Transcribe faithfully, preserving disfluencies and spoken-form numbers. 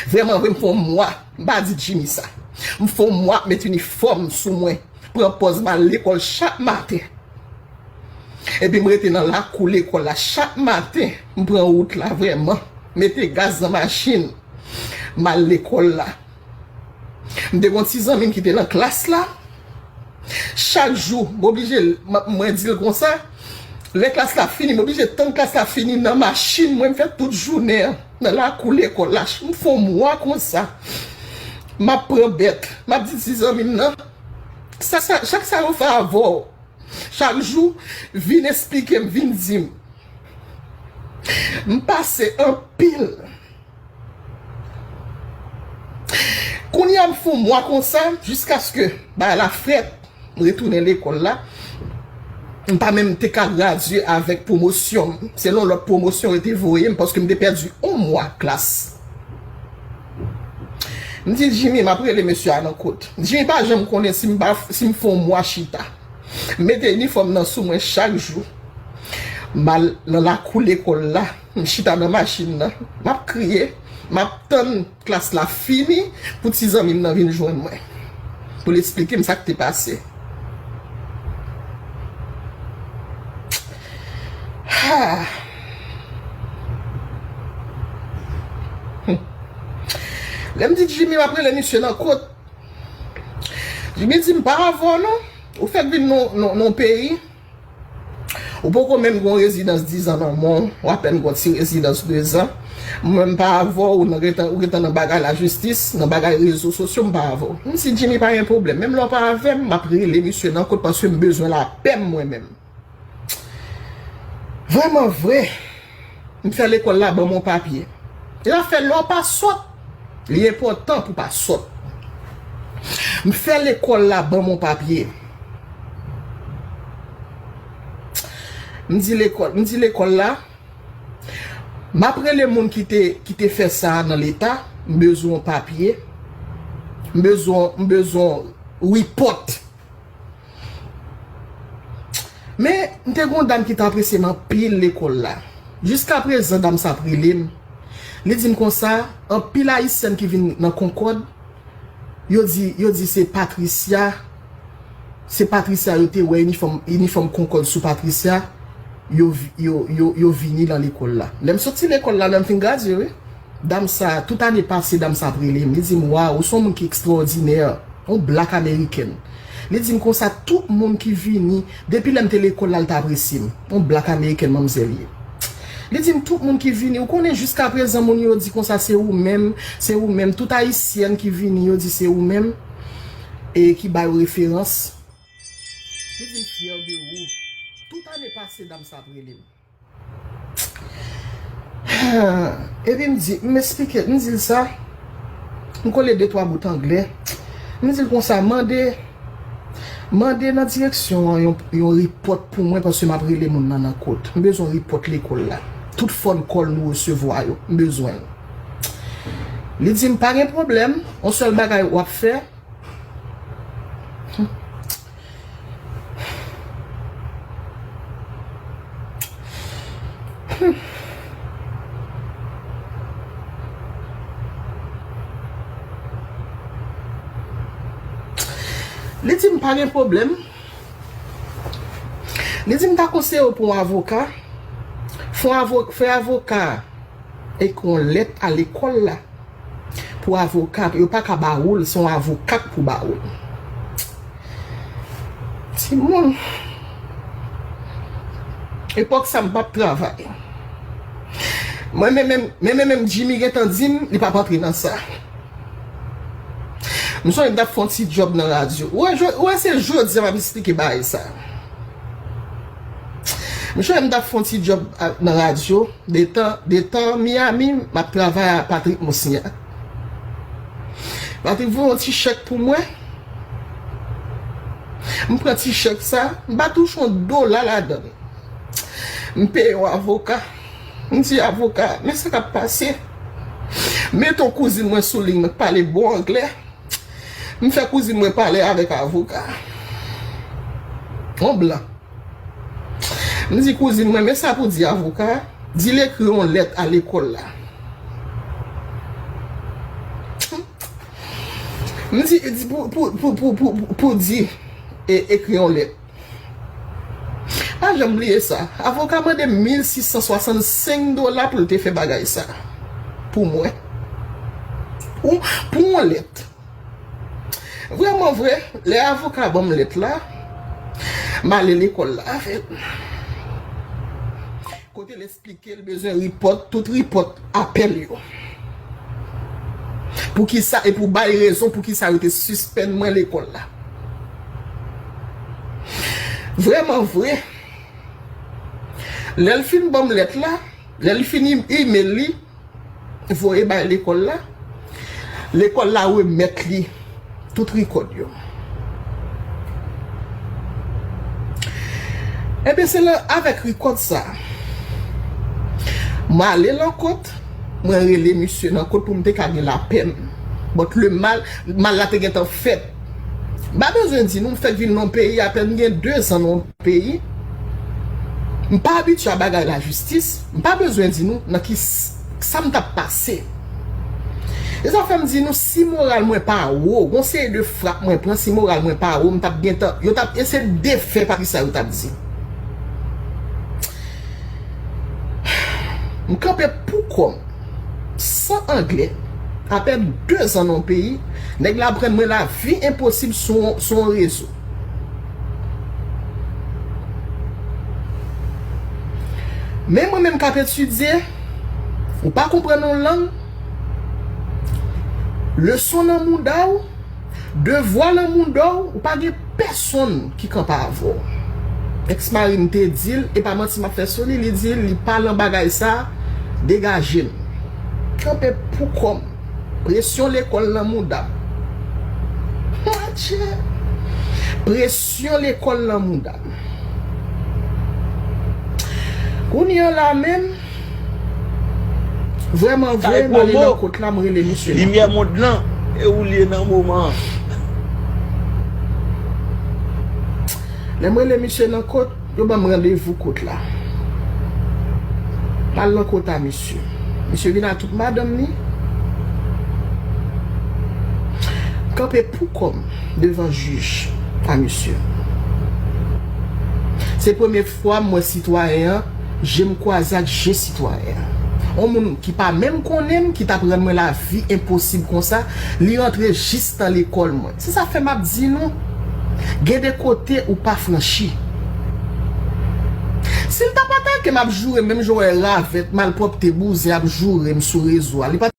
Vrèman vre, m fè yon mwa, m pa di Jimmy sa. M fè yon mwa ap met inifòm sou mwen, pran pòz m al lekòl chak maten. Epi m rete nan lakou lekòl la chak maten, m pran wout la vrèman, mete gaz nan machin, m al lekòl la. M te gon ti zanmi m ki te nan klas la. Chak jou, m oblije, m, mwen di l konsa, lè klas la fini, m oblije tann klas la fini nan machin mwen, m fè tout jounen an nan lakou lekòl la. M fè yon mwa konsa. M ap pran bèt. M ap di ti zanmi m nan, sa, sa, chak sa yo fè avè w, chak jou, vin esplike m, vin di m. M pase anpil. Kounye a m fè yon mwa konsa, jiskaske bagay la fèt, m retounen lekòl la. M pa menm te ka gradye avèk pwomosyon m. Se yon lòt pwomosyon yo te voye m, paske m te pèdi yon mwa klas. M di Jimmy, m ap rele mesye a nan kot. Jimmy pa janm konnen si m pa, si m fè yon mwa chita. M mete inifòm nan sou mwen chak jou. M al nan lakou lekòl la. M chita nan machin nan. M ap kriye. M ap tann klas la fini pou ti zanmi m nan vin jwenn mwen. Pou l esplike m sa k te pase. Ha. Hmm. Lè m di Jimmy, m ap rele misye nan kot. Jimmy di m pa avè w non. Ou fèk vin nan, nan, nan peyi. Ou poko menm gon rezidans diz an nan men w, ou apèn gon ti rezidans de zan. Mwen m pa avè w, ou nan gentan, ou gentan nan bagay lajistis, nan bagay rezo sosyo, m pa avè w. M di Jimmy pa gen pwoblèm. Menm lè w pa avè m, m ap rele misye nan kot paske m bezwen lapè m mwen menm. Vrèman vre, m fè lekòl la ban m yon papye. E zafè lè w pa sòt, li enpòtan pou w pa sòt. M fè lekòl la ban m yon papye. M di lekòl, m di lekòl la, m ap rele moun ki te, ki te fè sa a nan leta, m bezwen yon papye, m bezwen, m bezwen yon repòt. Men, m te gon dam ki t apresye m anpil lekòl la. Jiskaprezan, dam sa ap rele m. Li di m konsa, anpil Ayisyèn ki vin nan Konkòd, yo di, yo di se Patricia, se Patricia yo te wè inifòm, inifòm Konkòd sou Patricia, yo, vi- yo, yo, yo vini nan lekòl la. Lè m soti lekòl la, lè m fin gradye, wi. Dam sa, tout ane pase, dam sa ap rele m. Li di m, "Waw, ou se yon moun ki ekstrawòdinè, yon blak amerikèn." Li di m konsa, tout moun ki vini, depi lè m te lekòl la, l t apresye m. Yon blak amerikèn manmzèl ye. Li di m, "Tout moun ki vini, ou konnen jiskaprezan moun yo di konsa se ou menm, se ou menm, tout Ayisyèn ki vini, yo di se ou menm, e ki ba yo referans." Li di m, "Fyè de ou." Tout ane pase, dam sa ap rele m. Epi m di, m esplike, m di l sa. M kole de twa bout anglè. M di l konsa, mande, mande nan direksyon an yon, yon repòt pou mwen, paske m ap rele moun nan nan kot. M bezwen repòt lekòl la. Tout phone call nou resevwa yo, m bezwen l. Li di m, "Pa gen pwoblèm, yon sèl bagay w ap fè." Li di m pa gen pwoblèm. Li di m ta konseye w pou yon avoka. Fè yon avo- fè avoka a ekri yon lèt a lekòl la pou avoka, yo pa ka ba ou l, se yon avoka k pou ba ou l. Timoun, epòk sa m p ap travay. Mwen menm, menm, menm, menm Jimmy gentan di m, li p ap antre nan sa. M sonje m t ap fè yon ti djòb nan radyo. Ou wè, jò- ou wè, se jodi a m ap esplike bagay sa. M sonje m t ap fè yon ti djòb a- nan radyo. Detan, detan Miami, m ap travay a Patrick Moussignac. Patrick voye yon ti chèk pou mwen. M pran ti chèk sa, m pa touche yon dola ladan l. M peye yon avoka. M di avoka, "Men sa k ap pase." Mete yon kouzin mwen sou liy, mwen k pale bon anglè. M fè kouzin mwen pale avèk avoka. Yon blan. M di kouzin mwen, "Men sa pou di avoka a, di l ekri yon lèt a lekòl la." M di, di pou, pou, pou, pou, pou, pou di, e, ekri yon lèt. Pa janm bliye sa. Avoka mande mil sis san swasannsenk dola pou l te fè bagay sa. Pou mwen. Ou, pou yon lèt. Vrèman vre, lè avoka ban m lèt la, m ale lekòl la avè l. Kote l eksplike l bezwen report tout report apèl yo. Poukisa, e pou bay rezon poukisa yo te sispann mwen lekòl la. Vrèman vre, lè l fin ban m lèt la, lè l fin im-, email li, voye bay lekòl la, lekòl la remèt li tout rikòd yo. Ebyen, se la, avèk rikòd sa, mwen ale nan kot, mwen rele misye nan kot pou m te ka gen lapè m. But le mal, mal la te gentan fèt. M pa bezwen di nou, m fèk vin nan peyi, apèn gen de zan nan peyi. M pa abitye a bagay lajistis. M pa bezwen di nou nan ki s-, sa m t ap pase. E sa fè m di nou, si moral mwen pa wo, gon seri de frap mwen pran, si moral mwen pa wo, m t ap gentan, yo t ap eseye defè pa kisa yo t ap di. M kanpe pou kò m, san anglè, apèn de zan nan peyi, nèg la aprann mwen lavi enposib sou, sou yon rezo. Men mwen menm k ap etidye, ou pa konprann yon lang, leson nan mouda w, devwa nan mouda w, ou pa gen pèsonn ki kanpe avè w. Èks mari m te di l, e pa manti m ap fè sou li, li di l, li pa nan bagay sa, degaje m. Kanpe pou kò m. Presyon lekòl nan mouda m. Adje! Presyon lekòl nan mouda m. Kounye a la menm, vrèman vre, m ale nan kot la, m rele misye nan kot. Limyè mond lan, e ou l ye nan moman an. Lè m rele misye nan kot, yo ban m randevou kot la. M al nan kot a misye. Misye vin ak tout madanm li. Kanpe pou kò m devan jij a misye. Se premye fwa m wè sitwayen an, je m kwaze ak je sitwayen an. Yon moun ki pa menm konnen m, ki t ap rann mwen lavi enposib konsa, li rantre jis nan lekòl mwen. Se sa fè m ap di nou, gen de kote ou pa franchi. Si l t ap atake m ap joure m, menm jan w wè ravèt, malpwòpte, bouzen ap joure m sou rezo a, li pa